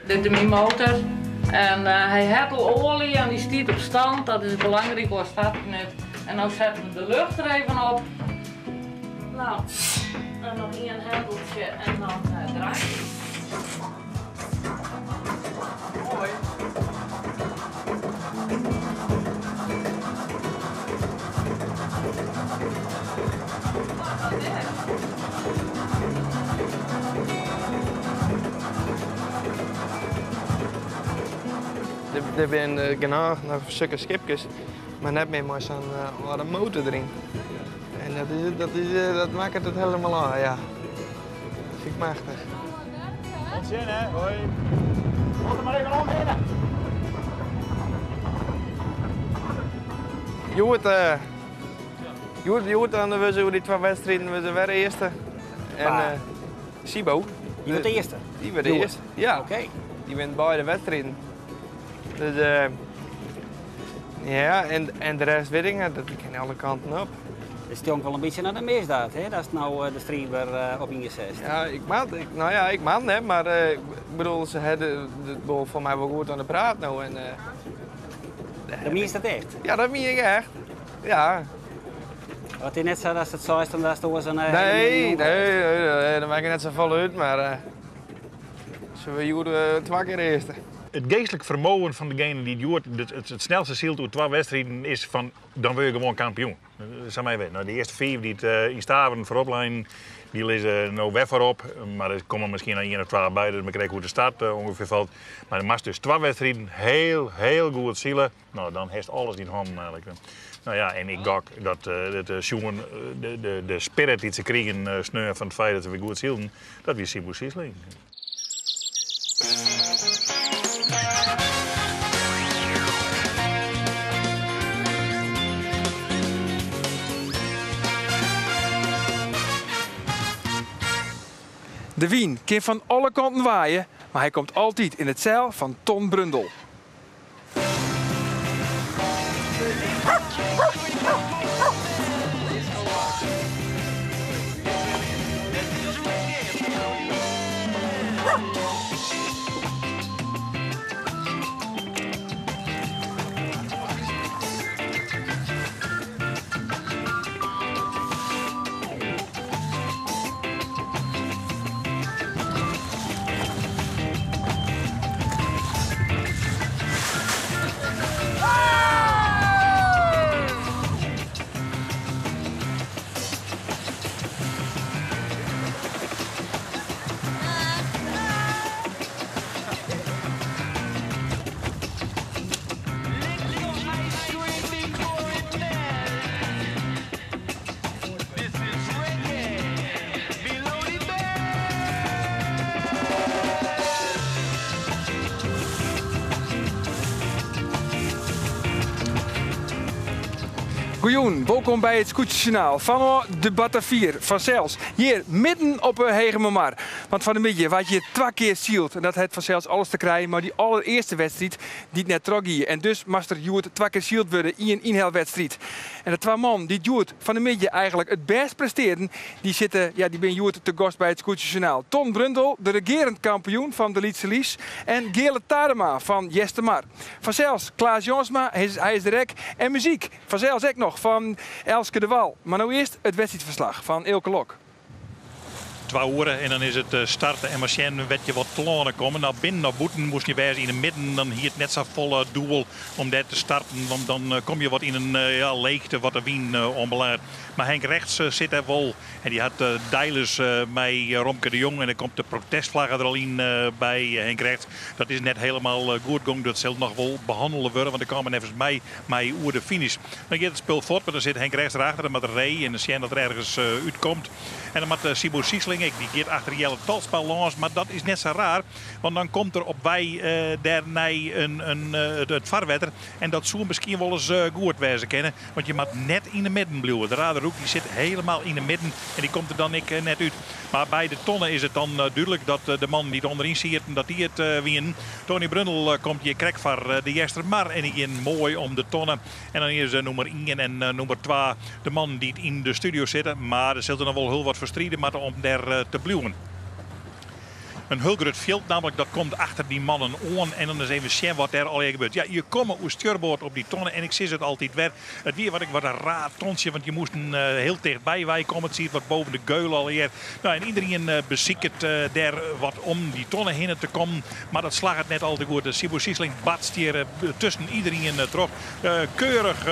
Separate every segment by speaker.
Speaker 1: Dit is myn motor en hy hat al oalje en dy stiet op stand, dat is belangryk, oars start it net. En no sette we de lucht der even op. No, en noch ien hendeltsje en dan draait hy. Moai.
Speaker 2: Der binne genôch noch sokke skipkes, mar net mear mei sa'n âlde motor deryn. En dat, is, dat, is, dat makket it helemaal ôf, ja. Dat fyn ik machtich.
Speaker 3: Oant sjen, hè. Hoi. Moat er mar even omhinne.
Speaker 2: Hjoed, uh, hjoed, hjoed dan wurde se oer dy twa wedstriden wurde se wer earste. En uh, Sibo.
Speaker 4: Die wordt de eerste?
Speaker 2: Die wordt de eerste, ja.
Speaker 4: Oké.
Speaker 2: Die wint beide wedstriden. Dus uh, ja, en de rest weet ik net, dat kin alle kanten op.
Speaker 4: Het stonk wel een beetje naar de misdaad, hè? Dat is nou de striid weer op ingezet.
Speaker 2: Ja, ik mag, ik, nou ja, ik mag net, maar ik bedoel, ze hebben de boel voor mij wel goed aan de praat nou. En,
Speaker 4: dat meen je dat echt?
Speaker 2: Ja, dat meen ik echt. Ja.
Speaker 4: Wat is net zo dat het zo is, dan dat het zo'n...
Speaker 2: Nee, nee, nee, nee, dat maakt net zo vol uit, maar ze we joeren twee keer eerste.
Speaker 3: It geastlik fermogen fan degene dy't hjoed it snelste sylt oer twa wedstriden is fan dan wurd je gewoan kampioen. Sa mei wit. No, de earste fiif dy't yn Staveren foarop leinen, dy lizze no wer foarop. Mar der komme miskien noch ien of twa by, dus men krijt hoe't de start ûngefear falt. Mar do moatst dus twa wedstriden heel, heel goed sile. No, dan hast alles yn hannen eigentlik. No ja, en ik gok dat sjoen de spirit dy't se krigen sneon fan it feit dat se wer goed sylden, dat wie Siebo Siesling.
Speaker 5: De wyn kin fan alle kanten waaie, mar hy komt altyd yn it seil fan Ton Brundel. Goejûn, wolkom by it Skûtsjesjoernaal fanôf de Batavier fansels. Hjir midden op 'e Hegemermar. Want fan 'e middei waard hjir twa kear syld en dat hat fansels alles te krijen mei dy allerearste wedstriid dy't net trochgie. En dus moast der hjoed twa kear syld wurde yn in ynhelwedstriid. En de twa mannen dy't hjoed fan 'e middei eigentlik it bêst prestearden, dy sitte, ja, dy binne hjoed te gast by it Skûtsjesjoernaal. Ton Brundel, de regearend kampioen fan de Lytse Lys, en Geale Tadema fan Eastermar. Fansels Klaas Jansma, hy is der ek. En muzyk, fansels ek noch, fan Elske DeWall. Mar no earst it wedstriidferslach fan Eelke Lok.
Speaker 3: Twa oere en dan is it starten en mar sjen wêr't je wat telâne komme. No, binnen of bûten moast je wêze yn de midden, dan hie it net sa folle doel om dêr te starten, want dan kom je wat yn in ja, leechte wat de wyn oanbelanget. Mar Henk Regts sit dêr wol en dy hat deilis mei Romke de Jong en dan komt de protestflagge der al yn by Henk Regts. Dat is net helemaal goed gong, dat sil noch wol behannele wurde, want der kamen neffens my mei oer de finish. Dan giet it spul fuort, mar dan sit Henk Regts derachter en moat er ree en sjen dat er ergens útkomt. En dan moat Siebo Siesling ek, dy giet achter Jelle Talsma lâns, mar dat is net sa raar, want dan komt er op wei dêr nei it farwetter en dat soe miskien wolris goed wêze kinne, want je moat net yn de midden bliuwe. De Raderoek dy sit helemaal yn de midden en dy komt der dan ek net út. Mar by de tonne is it dan dúdlik dat de mannen dy't ûnderyn sieten, dat dy it wienen. Tony Brundel komt hjir krekt foar de Eastermar en dy gean moai om de tonne. En dan is nûmer ien en nûmer twa de mannen dy't yn de studio sitte. Mar der sil der noch wol hiel wat foar stride moatte om dêr te bliuwen. In hiel grut fjild nammentlik, dat komt achter dy mannen oan en dan is even sjen wat dêr allegear gebeurt. Ja, je komme oer stjurboard op dy tonne en ik sis it altyd wer, it wie wat ik wat in raar tontsje, want je moasten hiel tichtby wei komme. It siet wat boven de geul allegear. Nou, en iedereen besiket dêr wat om dy tonne hinne te kommen, mar dat slagget net al te goed. Siebo Siesling batst hjir tusken iedereen troch, keurich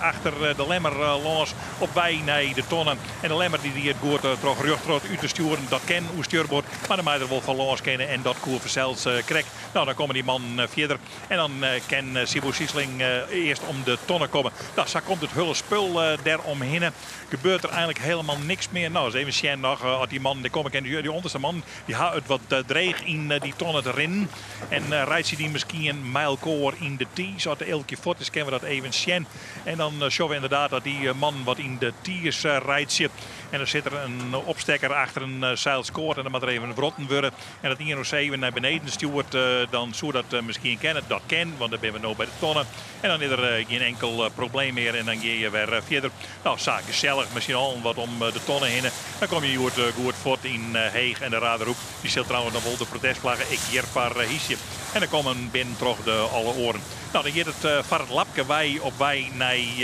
Speaker 3: achter de Lemmer lâns op wei nei de tonne. En de Lemmer dy die it goed troch rjochtroch út te stjoeren. Dat kin oer stjurboard, mar dan mei der wol fan lâns kinne en dat koe fansels krekt. Nou, dan komme dy mannen fierder en dan kin Siebo Siesling earst om de tonne komme. Nou, sa komt it hiele spul der omhinne. Gebeurt der eigenlik helemaal niks mear. Nou, ris even sjen noch oft dy mannen der komme kinne. Dy ûnderste mannen dy ha it wat dreech yn dy tonne te rinnen. En reitsje dy miskien mei elkoar yn de tiis. As de Eelkje fuort is, kinne we dat even sjen. En dan sjogge we ynderdaad dat dy mannen wat yn de tiis reitsje. En dan sit der in opstekker achter in seilskoat en dan moat der even wrotten wurde. En as ien ons even nei beneden stjoert, dan soe dat miskien kinne. Dat kin, want dan binne we no by de tonne. En dan is der gjin enkel probleem mear en dan gean je wer fierder. Nou, sa gesellich mei syn allen wat om de tonne hinne. Dan komme je hjoed goed fuort yn Heech en de Raderhoek. Dy sil trouwens noch wol de protestflagge ek hjir foar hysje. En dan komme binnen troch de alle oaren. Nou, dan giet it foar it lapke wei op wei nei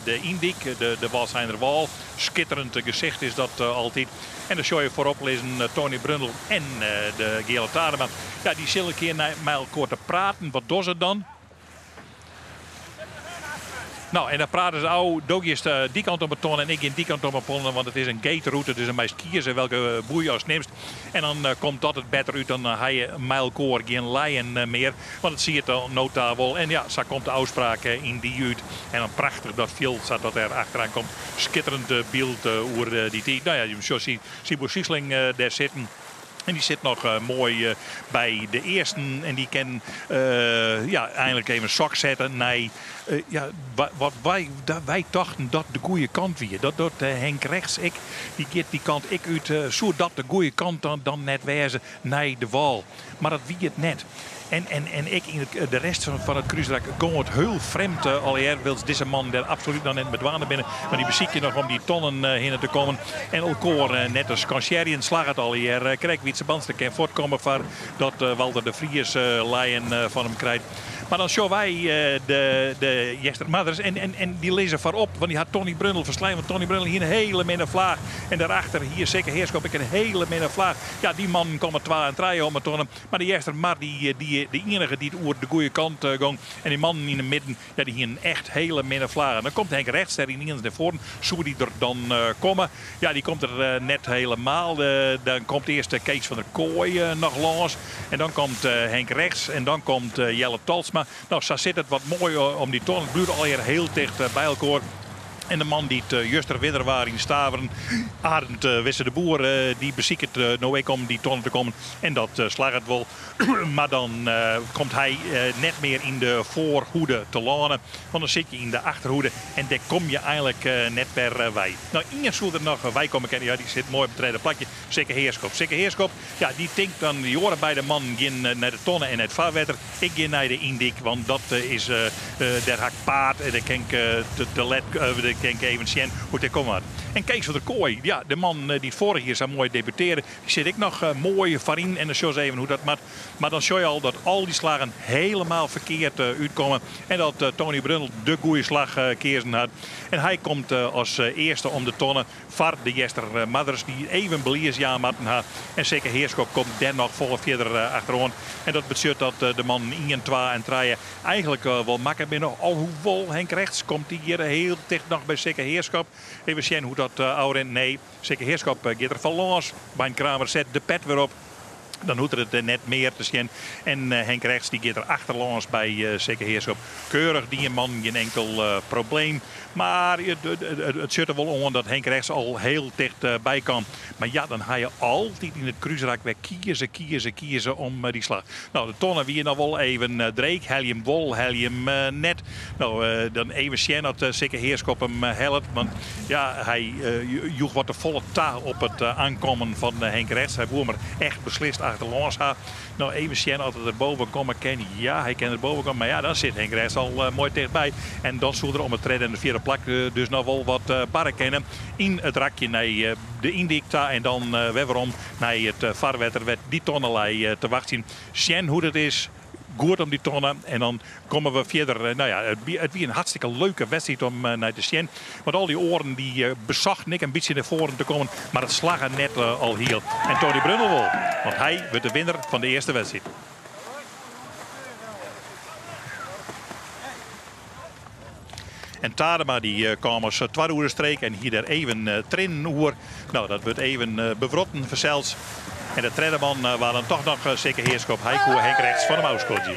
Speaker 3: de Yndyk, de Wâldseinerwâl. Skitterend gesicht is dat altyd. En dan sjoch je foarop lizzen Tony Brundel en de Geale Tadema. Ja, dy sille in kear mei elkoar te praten. Wat dogge se dan? Nou, en dan praten se ôf, do giest dy kant op 'e tonne en ik gean dy kant op 'e tonne, want it is in gateroute, dus dan meist kieze welke boei ast nimst. En dan komt dat it better út, dan ha je mei elkoar gjin lijen mear, want it siet no ta wol. En ja, sa komt de ôfspraak yn dy út. En dan prachtich dat fjild sa't dat dêr achteraan komt. Skitterend byld oer dy tiid. Nou ja, je sjogge Siebo Siesling dêr sitten. En dy sit noch moai by de earsten. En dy kin ja, einlik even sok sette nei ja, wat wy, wy tochten dat de goede kant wie. Dat docht Henk Rechts ek. Dy giet dy kant ek út. Soe dat de goede kant dan net wêze nei de wâl? Mar dat wie it net. En, en, en ek yn it, de rest fan it krúsrak gong it hiel frjemd allegear. Wylst dizze mannen dêr absolút noch net mei dwaande binne. Mar dy besykje noch om dy tonnen hinne te kommen. En elkoar net te skansearjen. Slagget allegear. Krekt Wietse Bandstra kin fuortkomme foar dat Walter de Vries lijen fan him krijt. Mar dan sjogge wy de, de Eastermarders en, en, en dy lizze foarop. Want dy hat Tony Brundel ferslein. Want Tony Brundel hie in hiele minne flaach. En daarachter hie Sikke Heerschop ek in hiele minne flaach. Ja, dy mannen komme twa en trije om 'e tonne. Mar de Eastermar, dy, dy, de iennige dy't oer de goede kant gong. En dy mannen yn 'e midden, ja, dy hienen echt hiele minne flagen. Dan komt Henk Rechts der yniens nei foaren. Soe dy der dan komme? Ja, dy komt der net helemaal. Dan komt earst Kees van der Kooi noch lâns. En dan komt Henk Rechts en dan komt Jelle Talsma. Nou, sa sit it wat moai om dy tonne. It bliuwt allegear hiel ticht by elkoar. En de man dy't juster winner waard yn Staveren, Arend Wisse de Boer, dy besiket no ek om dy tonne te kommen. En dat slagget wol. Mar dan komt hy net mear yn de foarhoede te lâne. Want dan sit je yn de achterhoede en dêr kom je eigenlik net wer wei. Nou, ien soe der noch wei komme kinne. Ja, dy sit moai op it tredde plakje. Sikke Heerschop. Sikke Heerschop, ja, dy tinkt dan, dy oare beide mannen gean nei de tonne en nei it farwetter. Ik gean nei de Yndyk, want dat is, dêr ha ik paad en dêr kin ik te let, dêr kin ik even sjen hoe't dit komme moat. En Kees van der Kooi, ja, de man dy't foarich jier sa moai debutearre, dy sit ek noch moai foaryn en dan sjoch ris even hoe't dat moat. Mar dan sjoch je al dat al dy slaggen helemaal ferkeard útkomme en dat Tony Brundel de goede slach keazen hat. En hy komt as earste om de tonne. Foar de Eastermarders dy't even belies jaan moatten ha. En Sikke Heerschop komt dêr noch folle fierder achteroan. En dat betsjut dat de mannen ien, twa en trije eigenlik wol makke binne. Alhoewol Henk Rechts komt dy hjir hiel ticht noch by Sikke Heerschop. Even sjen hoe't dat ôfrint. Nee, Sikke Heerschop giet der fan lâns. Bein Kramer set de pet wer op. Dan hoecht er it net mear te sjen. En Henk Rechts dy giet der achterlâns by Sikke Heerschop. Keurich dien man, gjin enkel probleem. Mar it sjocht der wol oan dat Henk Rechts al hiel ticht by kan. Mar ja, dan ha je altyd yn it krúsrak wer kieze, kieze, kieze om dy slach. Nou, de tonne wie noch wol even dreech. Helje him wol, helje him net. Nou, dan even sjen oft Sikke Heerschop him hellet. Want ja, hy joech wat te folle ta op it oankommen fan Henk Rechts. Hy woe mar echt beslist achter. achterlâns ha. No even sjen oft er der boven komme kin. Ja, hy kin der boven komme. Mar ja, dan sit Henk Regts al moai tichtby. En dan soe der om it tredde en it fjirde plak dus noch wol wat barre kinne. Yn it rakje nei de Yndyk ta en dan wer werom nei it farwetter wêr't dy tonne lei te wachtsjen. Sjen hoe't it is. Goed om dy tonne en dan komme we fierder. Nou ja, it wie in hartstikke leuke wedstriid om nei te sjen. Want al dy oaren dy besochten ek in bytsje nei foaren te kommen, mar it slagge net alhiel. En Tony Brundel wol, want hy wurdt de winner fan de earste wedstriid. En Tadema dy kaam as twadde oer de streek en hie dêr even trinnen oer. No, dat wurdt even bewrotten fansels. En de tredde man waard dan toch noch Sikke Heerschop. Hy koe Henk Regts fan him ôfskodzje.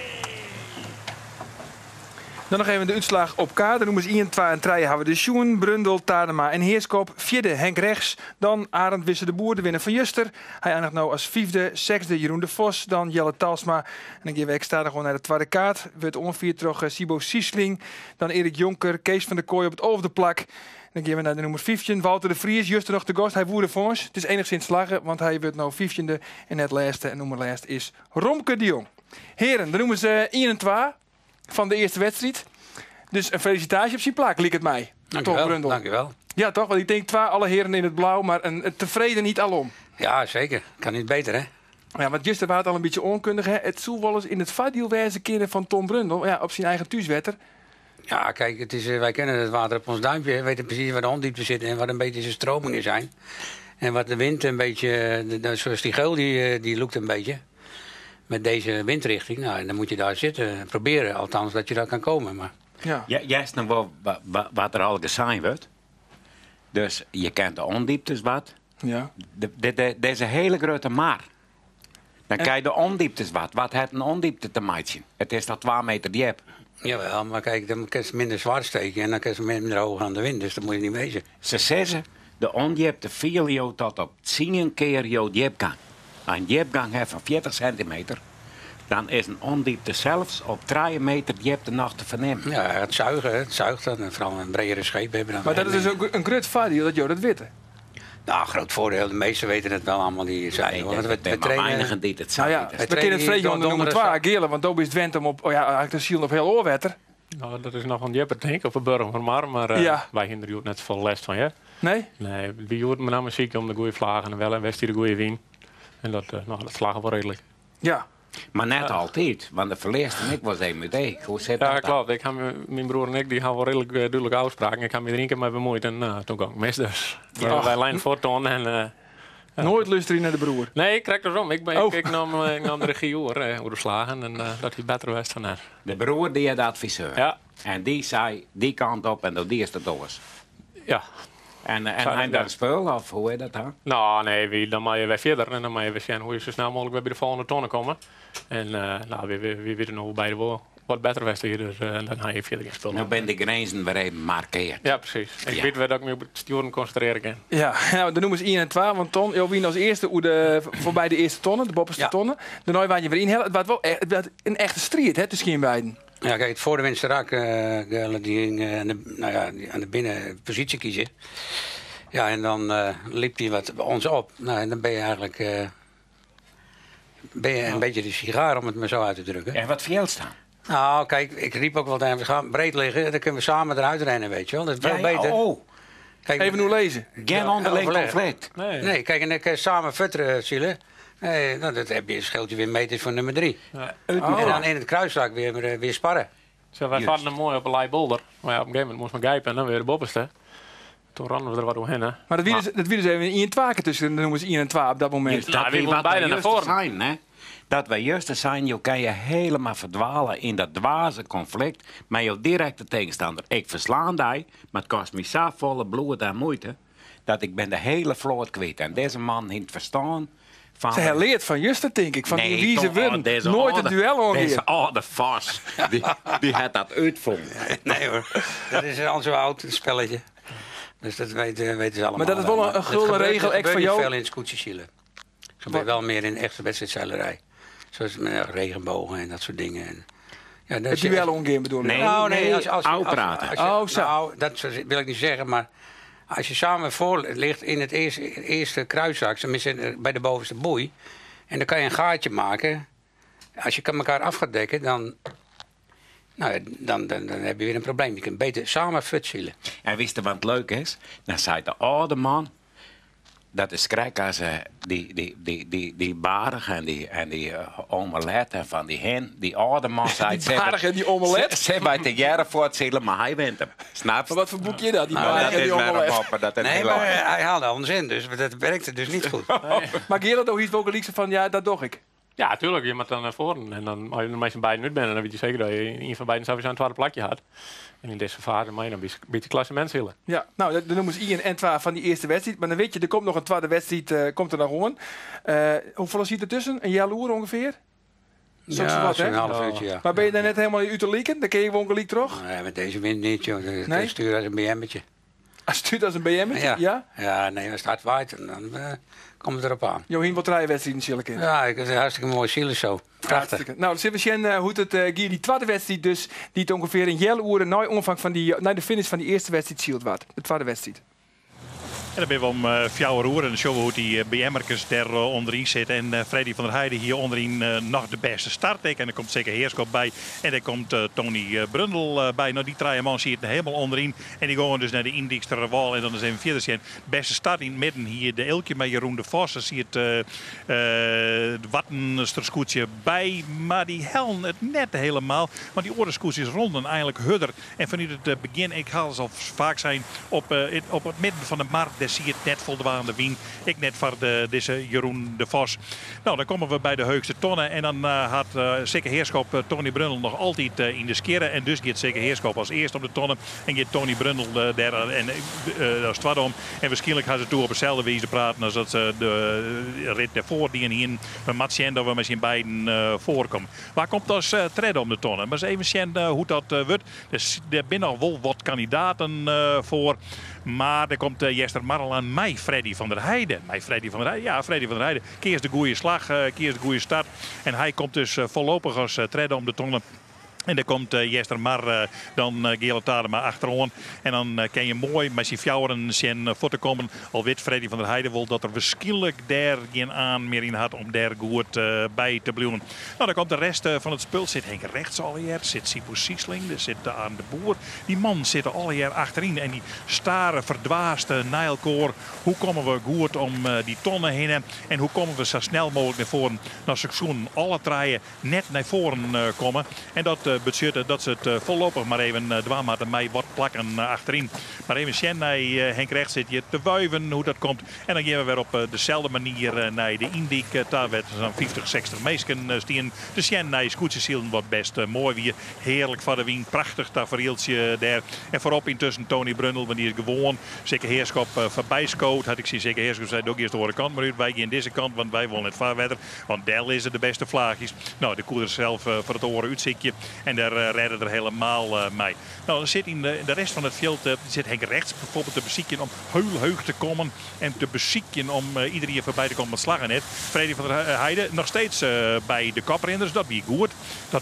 Speaker 5: Dan noch even de útslach op kaart. De nûmers ien, twa en trije hawwe we dus sjoen. Brundel, Tadema en Heerschop. Fjirde Henk Regts. Dan Arend Wisse de Boer, de winner fan juster. Hy einiget no as fyfde. Sechsde Jeroen de Vos. Dan Jelle Talsma. En dan gean we ek stadichoan nei de twadde kaart. Wurdt oanfierd troch Siebo Siesling. Dan Erik Jonker, Kees van der Kooi op it alfde plak. Dan gean we nei de nûmer 15, Walter de Vries. Juster noch te gast, hy woe revanche. It is enichsins slagge, want hy wurdt no fyftjinde en net lêste. En nûmer lêst is Romke de Jong. Hearen, de nûmers 1 en 2 fan de earste wedstriid. Dus in felisitaasje op syn plak, liket my.
Speaker 4: Dankjewel, Brundel. Dankjewel.
Speaker 5: Ja, toch? Want ik tink twa alle hearen yn it blau, mar in tefredenheid alom.
Speaker 4: Ja, zeker. Kan niet beter, hè?
Speaker 5: Ja, want juster waard al in bytsje oankundige. It soe wolris yn it foardiel wêze kinne fan Tom Brundel. Ja, op syn eigen thúswetter.
Speaker 4: Ja, kijk, het is, wij kennen het water op ons duimpje. We weten precies waar de ondiepte zit en wat een beetje de stromingen zijn. En wat de wind een beetje, zoals die geul, die loopt een beetje. Met deze windrichting. Nou, en dan moet je daar zitten. Proberen althans dat je daar kan komen. Maar...
Speaker 5: Ja.
Speaker 6: Ja, hearst noch wol wat der al sein wurdt. Dus je kent de ondieptes wat.
Speaker 5: Ja.
Speaker 6: Dizze hiele grutte mar. Dan krij je de ondieptes wat. Wat hat in ondiepte te meitsjen? It is toch 2 meter djip?
Speaker 4: Jawel, maar kijk, dan kun je minder zwaar steken en dan kun je minder hoog aan de wind. Dus dat moet je niet wezen.
Speaker 6: Se sizze, de ondiepte fiele jo tot op 10 kear jo djipgang. As in djipgang hat fan 40 sentimeter, dan is in ondiepte sels op 3 meter djipte noch te fernimmen.
Speaker 4: Ja, het zuigen, het zuigt dan. En vooral een bredere scheep hebben dan.
Speaker 5: Maar dat is dus ook een grut foardiel dat jo dat witte.
Speaker 4: Nou, groot voordeel. De meesten weten het wel allemaal die zijn.
Speaker 6: Nee,
Speaker 4: Want
Speaker 6: dat
Speaker 4: we
Speaker 6: binne mar
Speaker 4: trainen
Speaker 6: weinigen dy't it
Speaker 5: Nou ja,
Speaker 6: witte.
Speaker 5: we
Speaker 4: trainen
Speaker 5: kinne it
Speaker 4: hier
Speaker 5: freegje oan de nûmer
Speaker 4: donderdag.
Speaker 5: 2, Geale, want do bist wend om op, oh ja, eigenlijk te silen op hiel oar wetter.
Speaker 7: Nou, dat is noch in djipper tink ik, op de Burgumermar, mar
Speaker 5: Ja.
Speaker 7: wy hiene der hjoed net safolle lêst fan, hear.
Speaker 5: Nee?
Speaker 7: Nee, wy hjoed met name sykje om de goede vlagen en wel en west de goede wyn. En dat, nou, dat slagge wol reedlik.
Speaker 5: Ja.
Speaker 6: Mar net altyd, want de ferlearsten ek wolris even út each. Hoe sit
Speaker 7: Ja,
Speaker 6: dat dan?
Speaker 7: klopt. Ik ha myn broer en ik dy ha wol reedlik dúdlike ôfspraken. Ik ha my der ien kear mei bemuoid en nou, toen gong ik mis dus. Wy leinen foartoan en
Speaker 5: Noait lústerje nei de broer.
Speaker 7: Nee, krekt andersom. Ik ben,
Speaker 5: Oh.
Speaker 7: ik nam de regie oer de slagen en dat hie better west fan net.
Speaker 6: De broer die de adviseur.
Speaker 7: Ja.
Speaker 6: En dy sei dy kant op en do diest it oars.
Speaker 7: Ja.
Speaker 6: En
Speaker 7: Sei
Speaker 6: hy
Speaker 7: dat,
Speaker 6: dan
Speaker 7: ja.
Speaker 6: spul, of hoe is dat dan?
Speaker 7: Nou, nee, dan moatte je wer fierder en dan moatte je wer sjen hoe je sa snel mooglik wer by de folgjende tonne komme. En nou, wy witte no beide wol wat better west hie, dus dan ha je fierder gjin spul.
Speaker 6: No binne de grinzen wer even markeard.
Speaker 7: Ja, precies. Ik
Speaker 6: Ja.
Speaker 7: wit wer dat ik my op it stjoeren konsintrearje kin.
Speaker 5: Ja, nou, de nûmers 1 en 2, want Ton, jo wiene as earste oer de, foarby de earste tonne, de boppeste
Speaker 4: Ja.
Speaker 5: tonne. Dêrnei waard je wer ynhelle. It waard wol it waard in echte striid, hè, tusken jim beiden.
Speaker 4: Ja, kijk, het voor de winst rak, Geale, die ging aan de, nou ja, die aan de binnenpositie kiezen. Ja, en dan liep hij wat bij ons op. Nou, en dan ben je eigenlijk ben je een beetje de sigaar, om het maar zo uit te drukken.
Speaker 6: En wat fielst dan?
Speaker 4: Nou, kijk, ik riep ook wel tegen hem, we gaan breed liggen, dan kunnen we samen eruit rennen, weet je wel. Dat is wel
Speaker 6: Ja, ja,
Speaker 4: beter.
Speaker 6: oh.
Speaker 4: Kijk,
Speaker 5: Even hoe lezen.
Speaker 6: Geen onderling
Speaker 4: overleg.
Speaker 6: conflict.
Speaker 7: Nee.
Speaker 4: Nee, kijk, en dan kun je samen futteren, Zielen. Nee, nou, dat heb je, scheelt je weer meters voor nummer 3.
Speaker 7: Ja.
Speaker 4: En dan in het kruisrak weer sparren.
Speaker 7: Zo, wij
Speaker 6: Juist.
Speaker 7: vaarden hem mooi op een leibolder. Maar ja, op een gegeven moment moest men gijpen en dan weer de bovenste. Toen randen we er wat doorheen, hè.
Speaker 5: Maar dat wie dus even in 1 2 tussen de nummers 1 en 2 op dat moment.
Speaker 6: Juist,
Speaker 7: Nou,
Speaker 6: dat
Speaker 7: wie
Speaker 6: wie
Speaker 7: wil
Speaker 6: wat wij
Speaker 7: beide naar
Speaker 6: juist
Speaker 7: voren?
Speaker 6: zijn, hè? Dat wij juist zijn, je kan je helemaal verdwalen in dat dwaze conflict met jouw directe tegenstander. Ik verslaan die, maar het kost me zo volle bloed en moeite dat ik ben de hele vloot kwijt. En deze man heeft verstaan van...
Speaker 5: Ze herleert van Juster, denk ik, van die
Speaker 6: Nee,
Speaker 5: wieze
Speaker 6: toch, oh,
Speaker 5: woorden.
Speaker 6: deze
Speaker 5: Nooit een duel
Speaker 6: Deze
Speaker 5: ongeveer.
Speaker 6: oude vos, die had dat uitvonden.
Speaker 4: Nee hoor, dat is al zo oud, een spelletje. Dus dat weten ze allemaal.
Speaker 5: Maar dat is wel
Speaker 4: Maar
Speaker 5: een
Speaker 4: het
Speaker 5: gulden regel,
Speaker 4: het
Speaker 5: ek van
Speaker 4: gebeurt niet
Speaker 5: jou.
Speaker 4: veel in het scootjesielen. Het gebeurt wel meer in echte wedstrijdzeilerij. Zoals met regenbogen en dat soort dingen. En, ja, dat
Speaker 5: Het
Speaker 4: is
Speaker 5: duel
Speaker 4: echt-
Speaker 5: omgaan bedoel ik.
Speaker 6: Nee.
Speaker 4: Nou, nee,
Speaker 6: oud praten.
Speaker 4: als je-
Speaker 5: Oh, zo.
Speaker 4: Nou, dat wil ik niet zeggen, maar als je samen voor ligt in het eerste kruiszak, tenminste bij de bovenste boei, En dan kan je een gaatje maken. Als je elkaar af gaat dekken, dan, nou, dan, dan, dan heb je weer een probleem. Je kunt beter samen futzielen.
Speaker 6: En wist je wat leuk is? Dan zei de oude man, dat is krek als die, die, die, die, die barig en die, en die omelet en van die hen. Die oude man zei...
Speaker 5: Die barig en die omelet?
Speaker 6: Ze bij de jaren voortzelen, maar hij wint hem. Snap
Speaker 5: Maar wat voor boekje dat? Die
Speaker 6: Nou,
Speaker 5: barig
Speaker 6: dat
Speaker 5: en
Speaker 6: is
Speaker 5: die
Speaker 6: maar een
Speaker 5: omelet.
Speaker 6: moppen, dat is
Speaker 4: Nee,
Speaker 6: heel
Speaker 4: maar
Speaker 6: erg.
Speaker 4: hij haalde ons in, dus dat werkte dus niet goed.
Speaker 5: Maar Gerard, ook iets ook van, ja, dat doe ik.
Speaker 7: Ja, tuurlijk. Je moet dan naar voren. En dan, als je er met z'n beiden uit bent, dan weet je zeker dat je een van beiden sowieso een tweede plakje had. En in deze fase moet je dan een beetje klassement zullen.
Speaker 5: Ja, nou, dat dat noemen ze 1 en 2 van die eerste wedstrijd. Maar dan weet je, er komt nog een tweede wedstrijd, komt er nog aan. Hoeveel zit er tussen? Een jaloer ongeveer? Zo
Speaker 4: Ja,
Speaker 5: wat,
Speaker 4: zo'n
Speaker 5: hè?
Speaker 4: half uurtje, ja.
Speaker 5: Maar ben je daar net helemaal uit te lieken? Dan kun je gewoon gelijk terug.
Speaker 4: Nee, met deze wind niet, joh. Dat
Speaker 5: Nee?
Speaker 4: stuurt als een BM'tje.
Speaker 5: Als stuurt als een BM'tje, ja?
Speaker 4: Ja. Ja, nee, als het hard waait, dan komt het erop aan.
Speaker 5: Johien wil drie wedstrijden zullen kunnen.
Speaker 4: Ja, ik het is hartstikke mooi zielen zo. Prachtig.
Speaker 5: Hartstikke. Nou, dan zullen we zien hoe het Gier die tweede wedstrijd dus, die het ongeveer een jelle na omvang van die, na de finish van die eerste wedstrijd zielt wat. De tweede wedstrijd.
Speaker 3: En dan ben we om fjouwer oer en dan zien we hoe die BM'erkes daar onderin zitten. En Freddy van der Heijden hier onderin nog de beste start. En er komt zeker Heerschop bij. En er komt Tony Brundel bij. Nou, die drie man zitten helemaal onderin. En die gaan dus naar de Indikster wal. En dan is even verder zien. Beste start in het midden hier de Eelkje met Jeroen de Vos. Daar zie je het Wattensterscootje bij. Maar die helm het net helemaal. Want die orenskoetjes ronden eigenlijk hudder. En vanuit het begin, ik haal ze al vaak zijn op het midden van de markt. Daar zie je het net voldoende wien. Ik net voor deze Jeroen de Vos. Nou, dan komen we bij de hoogste tonnen. En dan had Sikke Heerschop Tony Brundel nog altijd in de skeren. En dus gaat Sikke Heerschop als eerst op de tonnen. En gaat Tony Brundel daar en als tweede om. En waarschijnlijk gaan ze toe op dezelfde wijze praten als dat ze de rit daarvoor die hier met Mats zien dat we met z'n beiden voorkomen. Waar komt als treden om de tonnen? Maar eens even zien hoe dat wordt. Dus er zijn nog wel wat kandidaten voor. Maar er komt Jester Marl aan mij, Freddy van der Heijden. Mij, Freddy van der Heijden. Ja, Freddy van der Heijden. Keer is de goede slag, keer is de goede start. En hij komt dus voorlopig als treden om de tonnen. En daar komt Jester Mar dan Gerald Tadema achterom. En dan kan je mooi met zijn fjouwen zijn voor te komen. Al weet Freddy van der Heijden wel dat er waarschijnlijk daar geen aan meer in had om daar goed bij te blijven. Nou, dan komt de rest van het spul. Zit Henk Rechts al hier, zit Sipo Siesling, er zit aan de Boer. Die man zit al hier achterin en die staren verdwaasd naar elkaar. Hoe komen we goed om die tonnen heen en hoe komen we zo snel mogelijk naar voren? Nou, ze zoen alle draaien net naar voren komen. En dat betekent dat ze het voorlopig maar even dwaalmaten mij wat plakken achterin. Maar even zien naar Henk Rechts zit hier te wuiven hoe dat komt. En dan gaan we weer op dezelfde manier naar de Indik. Daar werd zo'n 50, 60 meisken stien. De Sjen naar Scootjesielen wat best mooi weer. Heerlijk van de wien. Prachtig tafereeltje daar. En voorop intussen Tony Brundel, want die is gewoon. Zeker Heerschop voorbij scoot. Had ik zien zeker Heerschop zei ook eerst de andere kant. Maar nu wij gaan deze kant, want wij willen het vaarwater. Want daar is het de beste vlaagjes. Nou, de koeder zelf voor het oren uitziekje. En daar redden er helemaal mee. Nou, dan zit in de rest van het veld zit Henk Rechts bijvoorbeeld te bezieken om heel heug te komen. En te bezieken om iedereen voorbij te komen met slagen net. Freddy van der Heijden nog steeds bij de koprinders. Dat wie goed.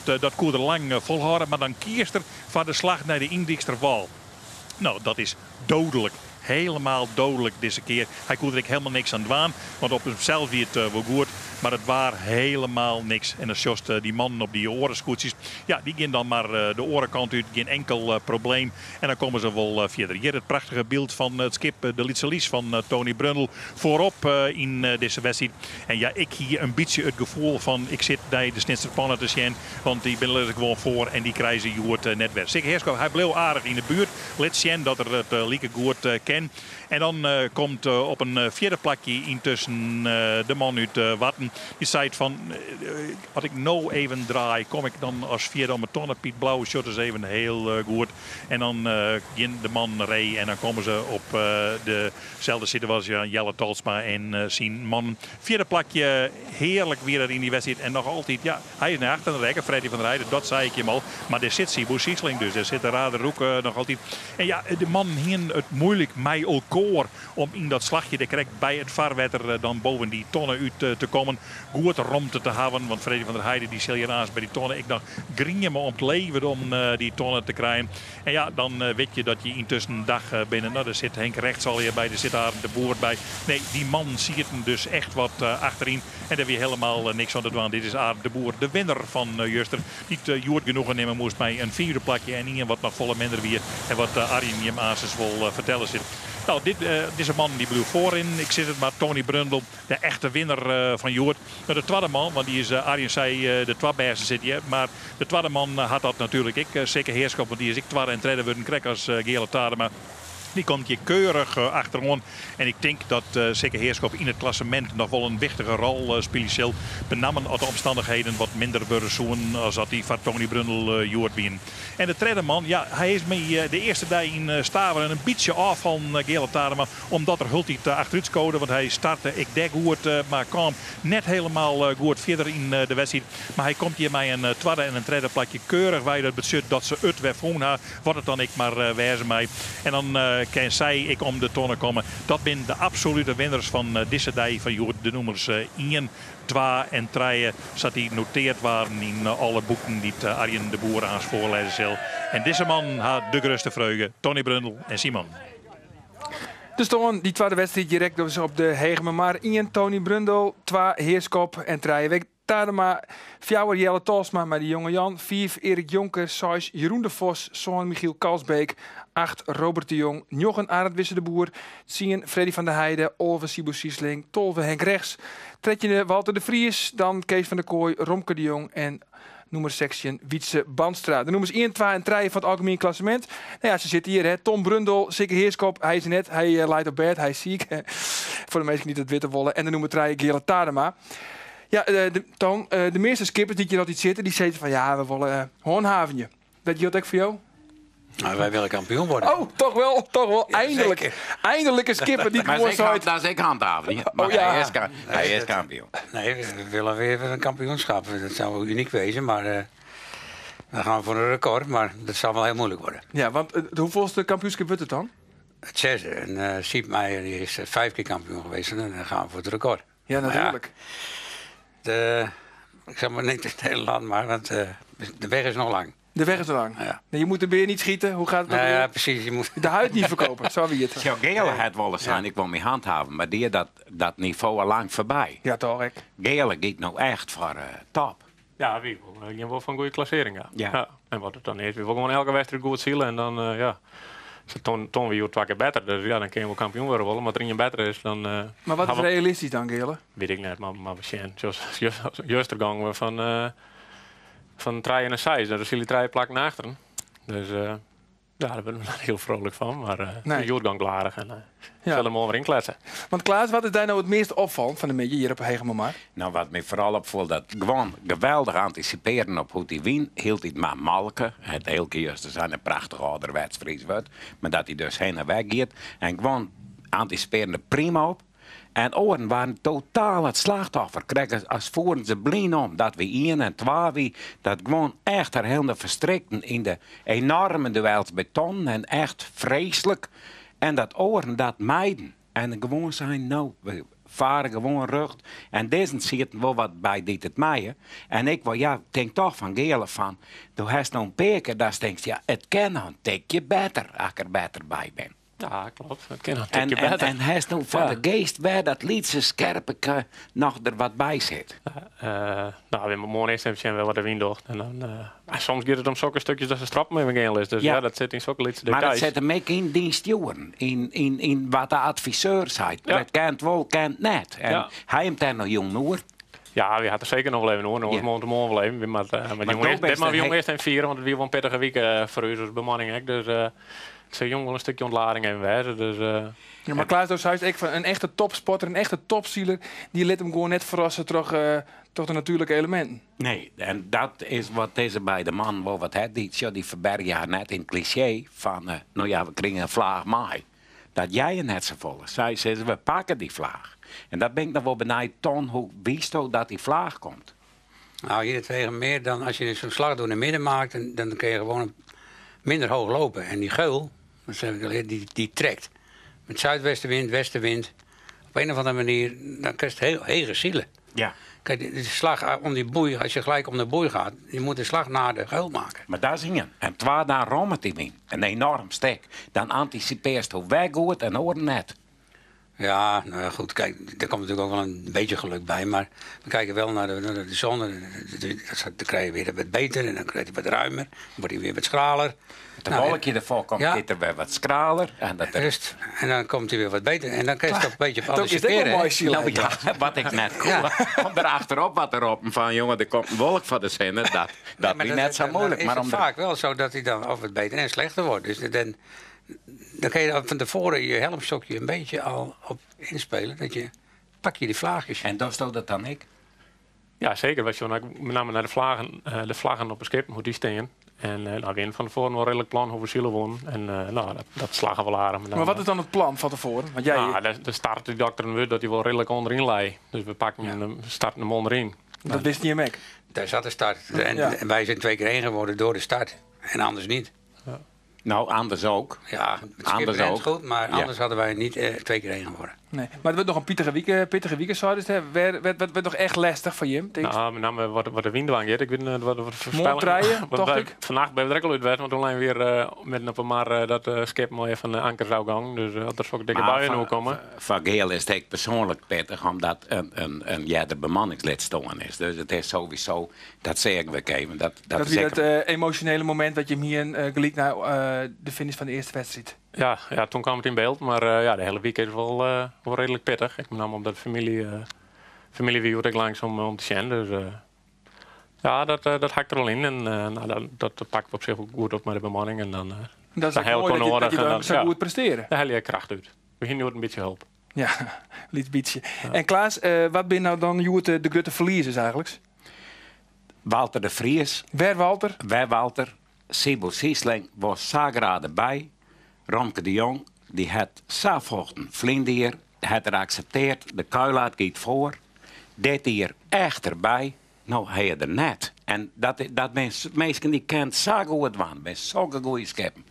Speaker 3: Dat koer er lang volhouden. Maar dan kiest er van de slag naar de Indiksterwal. Nou, dat is dodelijk. Helemaal dodelijk deze keer. Hij kon er ook helemaal niks aan doen. Want op zichzelf wie het wel goed. Maar het waar helemaal niks. En dan sjost die man op die orenscootjes. Ja, die gaan dan maar de orenkant uit. Geen enkel probleem. En dan komen ze wel verder. Hier het prachtige beeld van het schip de Lytse Lies van Tony Brundel. Voorop in deze wedstrijd. En ja, ik hier een beetje het gevoel van ik zit bij de Snitserpannen te zien. Want die ben er gewoon voor en die krijgen ze Joert net weg. Sikke Heerschop, hij bleef aardig in de buurt. Laat zien dat er het lieke goed ken. En dan komt op een vierde plakje intussen de man uit Watten. Die zei van, als ik nou even draai, kom ik dan als vierde om mijn tonnen. Piet Blauw shot is even heel goed. En dan ging de man ree en dan komen ze op dezelfde situatie als Jelle Tolsma en zijn man. Vierde plakje, heerlijk weer in die wedstrijd. En nog altijd, ja, hij is naar achter de rekker, Freddy van der Heijden, dat zei ik je al. Maar daar zit Sibo Siesling dus, daar zit de Rader Roek nog altijd. En ja, de man hier het moeilijk mij elkaar om in dat slagje de krek bij het vaarwater dan boven die tonnen uit te komen. goed romte te hawwen. Want Freddy van der Heide dy sil hjir aanst by dy tonne ek noch grieme om it leven om dy tonne te krijen. En ja, dan wit je dat je yntusken dag binne. No, der sit Henk Regts allegear by, der sit Arend de Boer by. Nee, dy mannen sieten dus echt wat achteryn. En dêr wie helemaal niks oan te dwaan. Dit is Arend de Boer, de winner fan juster. Dy't hjoed genoegen nimme moast mei in fiifde plakje en ien wat noch folle minder wie. En wat Arjen jim aansens wol fertelle sil. No, dit, dizze mannen dy bliuwe foarrinnen. Ik sis it mar, Tony Brundel, de echte winner fan hjoed. No, de twadde man, want dy is, Arjen sei, de twa bêste sit hjir. Mar de twadde man hat dat natuerlik ek, Sikke Heerschop, want dy is ek twadde en tredde wurden, krekt as Geale Tadema. Dy komt hjir keurich achteroan. En ik tink dat Sikke Heerschop yn it klassemint noch wol in wichtige rol spylje sil. Benammen as de omstannichheden wat minder wurde soenen as dat dy foar Tony Brundel hjoed wienen. En de tredde man, ja, hy is my de earste dei yn Staveren in bytsje ôffallen, Geale Tadema, omdat er hieltyd achterút skode. Want hy starte ek dêr goed, mar kaam net helemaal goed fierder yn de wedstriid. Mar hy komt hjir mei in twadde en in tredde plakje keurich wei. Dat betsjut dat se it wer fûn ha, wat it dan ek mar wêze mei. En dan kin sy ek om de tonne komme. Dat binne de absolute winners fan dizze dei fan hjoed, de nûmers ien, twa en trije, sa't dy noteard waarden yn alle boeken dy't Arjen de Boer aanst foarlêze sil. En dizze mannen ha de grutste freuge, Tony Brundel en Simon.
Speaker 5: De stân, dy twadde wedstriid direkt dus op de Hegemermar. Ien Tony Brundel, twa Heerschop en trije Wik Tadema. Fjouwer Jelle Tolsma mei de jonge Jan. Fiif Erik Jonker, seis Jeroen de Vos, sân Michiel Kalsbeek, acht Robert de Jong, njoggen Arend Wisse de Boer, tsien Freddy van der Heide, 11 Siebo Siesling, 12 Henk Regts, trettjinde Walter de Vries, dan Kees van der Kooi, Romke de Jong en nûmer 16 Wietse Bandstra. De nûmers ien, twa en trije fan it algemien klassemint. No ja, se sitte hjir, hè. Tom Brundel, Sikke Heerschop, hy is der net. Hy eh, leit op bêd, hy is siik. Foar de minsken dy't it witte wolle. En de nûmer trije Geale Tadema. Ja, eh, de, Toon, eh, de measte skippers dy't hjir altyd sitte, dy sizze fan ja, we wolle eh, hânhavenje. Dat jildt ek foar jo?
Speaker 4: Nou, wij willen kampioen worden.
Speaker 5: Oh, toch wel, toch wel. Eindelijk.
Speaker 4: zeker.
Speaker 5: Eindelijk een skipper die
Speaker 6: Maar
Speaker 5: gewoon
Speaker 6: is ik,
Speaker 5: zei.
Speaker 6: dat is ek hanthavenje. Maar
Speaker 5: Oh, ja.
Speaker 6: hij is kampioen.
Speaker 4: Nee, we willen weer een kampioenschap. Dat zou uniek wezen, maar dan gaan we voor een record. Maar dat zal wel heel moeilijk worden.
Speaker 5: Ja, want hoeveelste kampioenschap wordt het dan?
Speaker 4: Het zesde. En Siep Meijer die is 5 keer kampioen geweest. En dan gaan we voor het record.
Speaker 5: Ja,
Speaker 4: Maar ja,
Speaker 5: natuurlijk.
Speaker 4: ik zeg maar niet het hele land, maar want, de weg is nog lang.
Speaker 5: De weg is nog lang.
Speaker 4: Ja.
Speaker 5: Nee, je moet de beer niet schieten. Hoe gaat het
Speaker 4: Nou
Speaker 5: ook
Speaker 4: ja,
Speaker 5: weer?
Speaker 4: precies. Je moet...
Speaker 5: De huid niet verkopen, zo wie het.
Speaker 6: Ja, Geale het willen zijn, ik wil me handhaven, maar die dat niveau al lang voorbij.
Speaker 5: Ja, toch, ik.
Speaker 6: Geale gaat nou echt voor top.
Speaker 7: Ja, wie wil. Ik wil van goede klassering, ja.
Speaker 6: Ja.
Speaker 7: Ja. En wat het dan is, we willen gewoon elke wedstrijd goed zielen en dan, ja. Ze toon we hier 2 keer beter, dus ja, dan kun je wel kampioen worden, wel. Maar als er één beter is, dan,
Speaker 5: Maar wat is
Speaker 7: gaan we
Speaker 5: realistisch dan, Geale?
Speaker 7: Weet ik net, maar we zien. Zoals juist de gang we van 3 en 6, daar zullen 3 plakken achteren. Dus ja, daar ben ik niet heel vrolijk van, maar
Speaker 5: Nee.
Speaker 7: de Joodgang klaar en
Speaker 5: Ja.
Speaker 7: zullen we morgen inkletsen.
Speaker 5: Want Klaas, wat is daar nou het meest opvallend van de media hier op Hegemermar?
Speaker 6: Nou, wat mij vooral opvalt, dat gewoon geweldig anticiperen op hoe die win, hield hij maar malken. Het elke keer te zijn een prachtig ouderwets Fries woord, maar dat hij dus heen en weg gaat. En gewoon anticiperen er prima op. En oren waren totaal het slachtoffer. Krijgen als voeren ze blind om dat we 1 en 2 wie, dat gewoon echt haar helemaal verstrikten in de enorme duels beton en echt vreselijk. En dat oren dat mijden. En gewoon zijn, nou, we varen gewoon rug. En deze zitten wel wat bij dit het meien. En ik wel, ja, denk toch van Geale van, du hast nou een peker, daar denk je, ja, het kan nog een tikje beter, als ik er beter bij ben.
Speaker 7: Ja, klopt. Het kan nog een
Speaker 6: En
Speaker 7: tikje beter.
Speaker 6: hij is nou van
Speaker 7: Ja.
Speaker 6: de geest waar dat liedse scherpe nog er wat bij zit.
Speaker 7: Nou, we moeten morgen eerst even zien wat de wind doet. En dan, maar soms gaat het om zulke stukjes dat ze strappen met me gaan is. Dus
Speaker 6: Ja.
Speaker 7: ja, dat zit in zulke liedse
Speaker 6: Maar dat
Speaker 7: details.
Speaker 6: zit hem ook in die sturen, in wat de adviseur zei.
Speaker 7: Ja.
Speaker 6: Dat kent wel, kent net. En
Speaker 7: Ja.
Speaker 6: hij heeft daar nog jong noer.
Speaker 7: Ja, we hadden zeker nog wel even hoor. Nog
Speaker 6: Ja.
Speaker 7: morgen morgen wel even. Maar, maar
Speaker 6: Maar
Speaker 7: jongen,
Speaker 6: toch
Speaker 7: eerst,
Speaker 6: best
Speaker 7: dit maar
Speaker 6: een
Speaker 7: we jongen
Speaker 6: he-
Speaker 7: eerst even vieren, want het was wel een pittige week voor u als bemanning. Hè. Dus ik zou jong wel een stukje ontlading even wijzen. Dus
Speaker 5: Ja, maar Klaas Doos ik van een echte topsporter, een echte topzieler, die liet hem gewoon net verrassen toch de natuurlijke elementen.
Speaker 6: Nee, en dat is wat deze beide man wel wat het die, die verbergen haar net in het cliché van, nou ja, we krijgen een vlaag maai. Dat jij je net zo vol is. Zij zei, we pakken die vlaag. En dat ben ik nog wel benieuwd, Ton, hoe wist je dat die vlaag komt?
Speaker 4: Nou, hier tegen meer dan als je zo'n slag door de midden maakt, dan kun je gewoon minder hoog lopen. En die geul, dat zeg ik al eerder, die trekt. Met zuidwestenwind, westenwind. Op een of andere manier, dan kun je het heel hege zielen.
Speaker 6: Ja.
Speaker 4: Kijk, de slag om die boei, als je gelijk om de boei gaat, je moet de slag naar de geul maken.
Speaker 6: Maar dat is één. En twee, dan rommelt die wyn. Een enorm stek. Dan anticipeert hoe wij goed en oren net.
Speaker 4: Ja, nou ja, goed, kijk, daar komt natuurlijk ook wel een beetje geluk bij. Maar we kijken wel naar de zon. Dan krijg je weer wat beter en dan krijg je wat ruimer. Dan wordt hij weer wat schraler.
Speaker 6: De
Speaker 4: Nou,
Speaker 6: wolkje ervoor komt,
Speaker 4: ja.
Speaker 6: zit er weer wat schraler. En dat er-
Speaker 4: Rust. En dan komt hij weer wat beter. En dan kun je het toch een beetje op
Speaker 5: Dat is ook wel
Speaker 4: anticiperen.
Speaker 5: mooi,
Speaker 4: hè?
Speaker 5: Siel.
Speaker 6: Nou ja, wat ik net koel. Om erachterop wat erop. Van jongen, er komt een wolk van de zinnen. Dat, dat
Speaker 4: Maar
Speaker 6: is net zo
Speaker 4: dan
Speaker 6: moeilijk.
Speaker 4: Is
Speaker 6: Maar
Speaker 4: het
Speaker 6: om er-
Speaker 4: vaak wel zo dat hij dan of het beter en slechter wordt. Dus dan kun je van tevoren je helmstokje een beetje al op inspelen. Dat je, pak je die vlaagjes.
Speaker 6: En dat is dat dan ik.
Speaker 7: Ja, zeker. We zien ook met name naar de vlaggen op het schip, hoe die staan. En nou, we hebben van tevoren wel redelijk plan hoe we zullen wonen. En nou, dat slagen we wel aardig. Met
Speaker 5: Maar
Speaker 7: name.
Speaker 5: wat is dan het plan van tevoren? Want jij,
Speaker 7: Nou, de start die dokter wil dat hij wel redelijk onderin lei. Dus we pakken hem, starten hem onderin.
Speaker 5: dat wist niet Mac.
Speaker 4: Daar zat de start. En,
Speaker 5: Ja.
Speaker 4: en wij zijn 2 keer 1 geworden door de start. En anders niet.
Speaker 6: Nou, anders ook.
Speaker 4: Ja, het schip
Speaker 6: Anders
Speaker 4: rent
Speaker 6: ook.
Speaker 4: goed, maar
Speaker 6: Ja.
Speaker 4: anders hadden wij niet 2 keer 1 geworden.
Speaker 5: Nee. Maar het wordt nog een pittige week, pittige week, zo dus, hè. Werd nog echt lastig van Jim. Denk ik.
Speaker 7: Nou, met name wat de wind aangeeft. Ik weet niet wat de voorspelling.
Speaker 5: Montreien,
Speaker 7: Want
Speaker 5: dacht
Speaker 7: wij-
Speaker 5: ik.
Speaker 7: Vannacht ben we er ook al uit, want toen zijn we weer met een paar dat schip mooi even de anker zou gaan. Dus dat er ook dikke
Speaker 6: Maar
Speaker 7: buien
Speaker 6: van-
Speaker 7: hoe komen.
Speaker 6: Van Geel is het ook persoonlijk pittig, omdat een jij de bemanningslid storen is. Dus het is sowieso, dat zeg ik weer even. Dat
Speaker 5: Dat
Speaker 6: is
Speaker 5: weer
Speaker 6: zeker-
Speaker 5: dat emotionele moment dat je hem hier gelijk naar de finish van de eerste wedstrijd.
Speaker 7: Ja, ja, toen kwam het in beeld. Maar ja, de hele week is wel redelijk pittig. Ik nam omdat familie wie ik langs om te zien. Dus ja, dat hakt er al in. En nou, dat pakken we op zich ook goed op met de bemanning. En dan,
Speaker 5: Dat is
Speaker 7: Dan
Speaker 5: ook
Speaker 7: heel
Speaker 5: mooi dat je
Speaker 7: en
Speaker 5: dan
Speaker 7: dan-
Speaker 5: zo
Speaker 7: ja.
Speaker 5: goed presteren.
Speaker 7: daar haal je kracht uit. We hier nu een beetje hulp.
Speaker 5: Ja, liet beetje. En Klaas, wat ben nou dan Joert de grote verliezers eigenlijk?
Speaker 6: Walter de Vries,
Speaker 5: Waar Walter?
Speaker 6: wij Walter, Sibyl Siesling was zagraden bij. Romke de Jong, die het vochten. Vlindier, het er accepteerd. De kuilaat gaat voor. Dit hier echt erbij. Nou, hij er net. En dat mensen die kent zo goed want, met zulke goede schepen.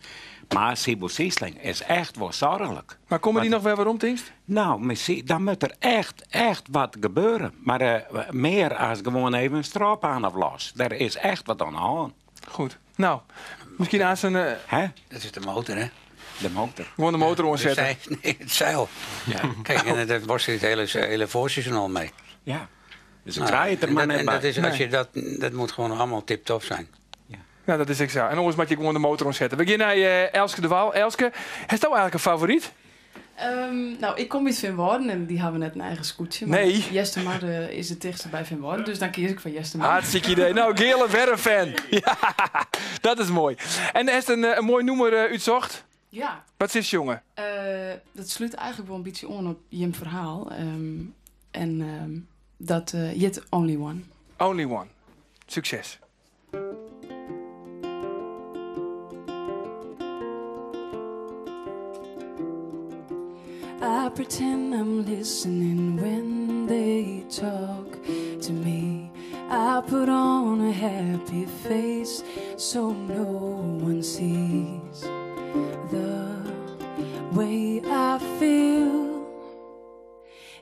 Speaker 6: Maar Sibyl Siesling is echt wel zorgelijk.
Speaker 5: Maar komen die nog wel weer om, Tingst?
Speaker 6: Nou, misschien, dan moet er echt, echt wat gebeuren. Maar meer als gewoon even een strop aan of los. Er is echt wat aan de hand.
Speaker 5: Goed. Nou, misschien aan zijn...
Speaker 6: Hè?
Speaker 4: Dat is de motor, hè?
Speaker 6: De motor.
Speaker 5: Gewoon de motor omzetten.
Speaker 4: Nee, het zeil. Ja. Kijk, en daar worstelt het hele voorseizoen al mee.
Speaker 6: Ja. Dus ik
Speaker 4: Nou,
Speaker 6: draai het er
Speaker 4: en
Speaker 6: maar
Speaker 4: dat,
Speaker 6: net
Speaker 4: en
Speaker 6: bij.
Speaker 4: dat, is, als
Speaker 5: Nee.
Speaker 4: je dat, dat moet gewoon allemaal tip-top zijn.
Speaker 6: Ja.
Speaker 5: Nou, dat is ik zo. En anders moet je gewoon de motor omzetten. We gaan naar Elske de Waal. Elske, is dat eigenlijk een favoriet?
Speaker 8: Nou, ik kom uit Veenwouden en die hebben net een eigen scootje. Maar
Speaker 5: Nee.
Speaker 8: Jestermar is het dichtste bij Veenwouden, dus dan kies ik voor Jestermar.
Speaker 5: Hartstikke idee. Nou, Geerle, weer een fan. Ja, dat is mooi. En er is een mooi noemer uitzocht.
Speaker 8: Ja.
Speaker 5: Wat is jongen?
Speaker 8: Dat sluit eigenlijk wel een beetje on op je verhaal. En dat Yet Only One.
Speaker 5: Only One. Succes.
Speaker 8: I pretend I'm listening when they talk to me. I put on a happy face so no one sees the way I feel.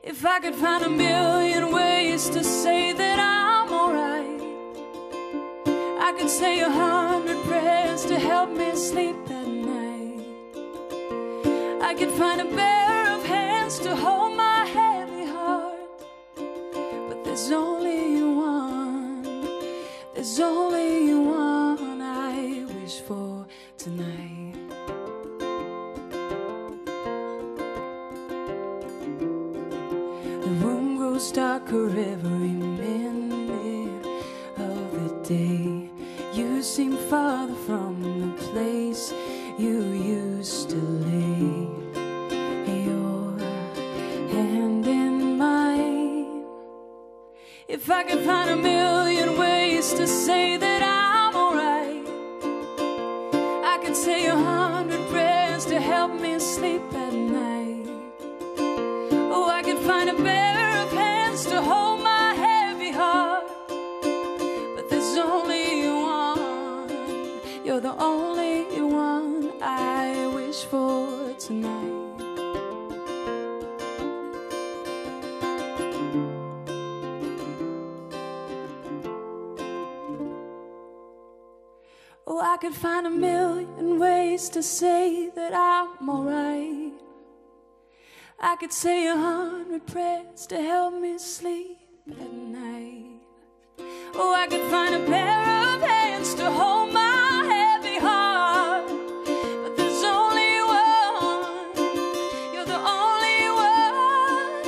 Speaker 8: If I could find a million ways to say that I'm alright, I could say 100 prayers to help me sleep at night. I could find a pair of hands to hold my heavy heart, but there's only one, there's only one I wish for tonight. The room grows darker every minute of the day. You seem farther from the place you used to lay your hand in mine. If I could find a million ways to say that I'm alright, I could say 100 prayers to help me sleep at night. Oh, I could find a pair of hands to hold my heavy heart, but there's only one. You're the only one I wish for tonight. Oh, I could find a million ways to say that I'm alright. I could say 100 prayers to help me sleep at night. Oh, I could find a pair of hands to hold my heavy heart. But there's only one. You're the only one.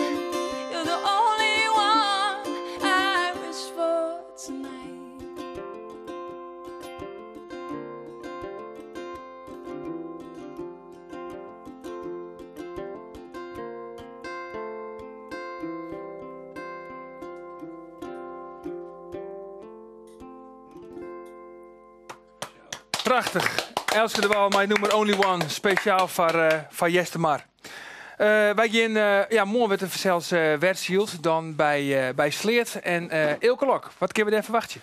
Speaker 8: You're the only one I wish for tonight.
Speaker 5: Prachtich. Elske DeWall mei nûmer Only One, spesjaal foar uh, foar Eastermar. Uh, wy gean, uh, ja, moarn wurdt der fansels uh, wer syld, dan by, uh, by Sleat en uh, Eelke Lok. Wat kinne we dêr ferwachtsje?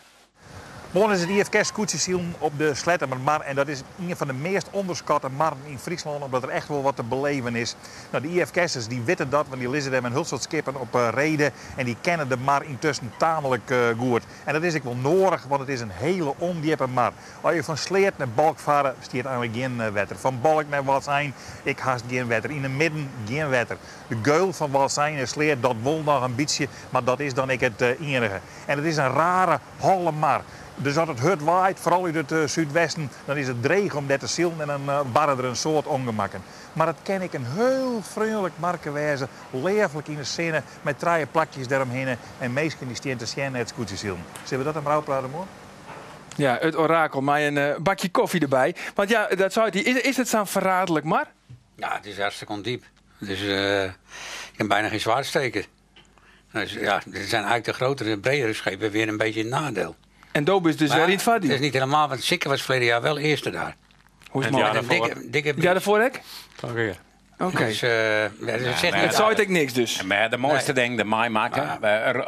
Speaker 3: Moarn is it IFKS skûtsjesilen op de Sleattemermar en dat is ien fan de meast ûnderskatte marren yn Fryslân omdat der echt wol wat te beleven is. No, de IFKS'ers dy witte dat, want dy lizze dêr mei in hiel soad skippen op rede en dy kenne de mar yntusken taamlik goed. En dat is ek wol noadich, want it is in hele ûndjippe mar. As je fan Sleat nei Balk farre, stiet eigenlik gjin wetter. Fan Balk nei Wâldsein ek hast gjin wetter. Yn 'e midden gjin wetter. De geul fan Wâldsein en Sleat, dat wol noch in bytsje, mar dat is dan ek it ienige. En it is in rare Holle mar. Dus as it hurd waait, foaral út it súdwesten, dan is it dreech om dêr te silen en dan barre der in soad ûngemakken. Mar it kin ek in hiel freonlik marke wêze, leaflik yn 'e sinne, mei trije plakjes dêromhinne en minsken dy't stean te sjen nei it skûtsjesilen. Sille we dat dan mar ôfprate moarn?
Speaker 5: Ja, it orakel mei in bakje kofje derby. Want ja, dat seit hy, is it sa'n ferraderlik mar?
Speaker 4: Ja, it is hartstikke ûndjip. Dus je kan bijna geen zwaard steken. Dus ja, er zijn eigenlijk de grotere, bredere schepen weer een beetje een nadeel.
Speaker 5: En do bist dus wer yn it foardiel.
Speaker 4: Het is niet helemaal, want Sikke was verleden jaar wel eerste daar.
Speaker 5: Hoe is het
Speaker 7: Ja,
Speaker 4: Met een dikke, dikke
Speaker 5: Ja, daarvoor ek?
Speaker 7: Oké.
Speaker 5: Oké.
Speaker 4: Dus, dat zegt
Speaker 5: Het seit ek niks dus.
Speaker 6: Maar de mooiste ding, de meimakker,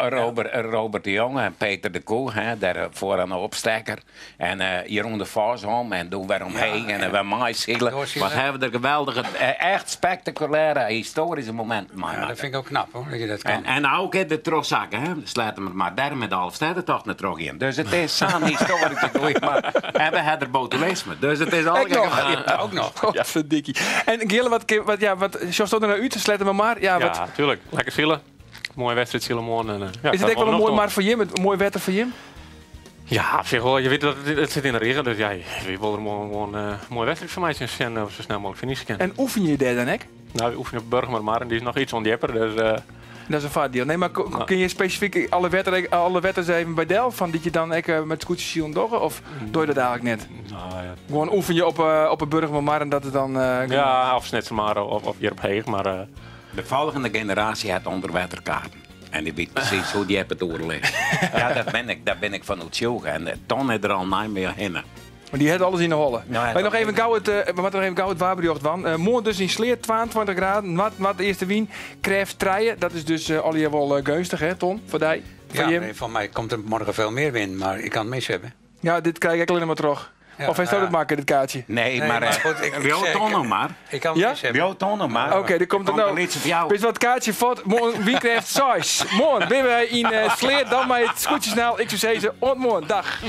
Speaker 6: Robert, Robert de Jong en Peter de Koe, hè, daar vooraan de opstekker. En Jeroen de Vos om en doe weer omheen en ja. weer meisielen. Wat hebben we er geweldige, echt spectaculaire, historische momenten
Speaker 4: Ja, dat vind ik ook knap hoor, dat je dat kan.
Speaker 6: En ook hè, de trochzakken, hè, sluiten we maar daar met de Alfstedentocht naar terug in. Dus het is zo'n historische goeie, maar en we hebben er botulisme. Dus het is al
Speaker 5: Ek noch.
Speaker 4: Ja, ook nog.
Speaker 5: Godverdikkie. En Gille, wat, ja, wat, sjochst dat er nou út? Sleattemermar? Ja, wat,
Speaker 7: Ja, tuurlijk. Lekker silen. Mooie wedstrijd silen morgen. En, ja,
Speaker 5: is het
Speaker 7: dat
Speaker 5: ek wol in
Speaker 7: nog
Speaker 5: moai
Speaker 7: doen.
Speaker 5: mar foar jim? It moai wetter foar jim?
Speaker 7: Ja, op sich wol. Je wit dat it sit yn de rige, dus ja, je wol der moarn gewoan in moaie wedstriid fan meitsje en sjen of se snel mooglik finishe kinne.
Speaker 5: En oefenje je dêr dan ek?
Speaker 7: No, we oefenje op Burgumermar en dy is noch iets ûndjipper, dus
Speaker 5: Dat is in foardiel. Nee, mar kin je spesifyk alle, wetter, alle wetters even by del? Fan dy't je dan ek mei skûtsjesilen dogge? Of doar je dat eigenlik net?
Speaker 7: No, ja.
Speaker 5: Gewoan oefenje op 'e Burgumermar en dat is dan...
Speaker 7: Ja, of Snitsermar of hjir op Heech, mar...
Speaker 6: De folgjende generaasje hat ûnderwetterkaarten. En dy wit presys hoe djip it oeral is. Ja, dêr bin ik fan oertsjûge. En Ton is der al nei mear hinne.
Speaker 5: Maar dy hat alles yn 'e holle.
Speaker 6: Nou,
Speaker 5: Wy noch even gau it, we moatte noch even gau it waarberjocht dwaan. Moarn dus yn Sleat 22 graden, noard, noardeastewyn, krêft trije. Dat is dus allegear wol geunstich, hè Ton, foar dy, foar
Speaker 4: Ja,
Speaker 5: jim.
Speaker 4: nee, fan my komt der morgen veel meer wind, mar ik kan it mis hawwe.
Speaker 5: Ja, dit krij ik ek allinne mar troch.
Speaker 4: Ja,
Speaker 5: Of hast
Speaker 4: nou
Speaker 5: dat
Speaker 4: ja.
Speaker 5: makke, dit kaartsje?
Speaker 6: Nee,
Speaker 4: Nee,
Speaker 6: mar,
Speaker 4: mar goed, ik
Speaker 6: Bliuw
Speaker 4: zeg-
Speaker 6: Ton noch mar.
Speaker 4: Ik kan
Speaker 5: Ja?
Speaker 4: het mis hawwe.
Speaker 6: Bliuw Ton noch mar.
Speaker 5: Oké, der komt er
Speaker 6: Komt
Speaker 5: no.
Speaker 6: in lytse foar jou.
Speaker 5: Witst wat, kaartsje fuort. Moarn wynkrêft 6. Moarn binne wy yn Sleat, dan mei it skûtsjesjoernaal. Ik soe sizze, oant moarn. Dag.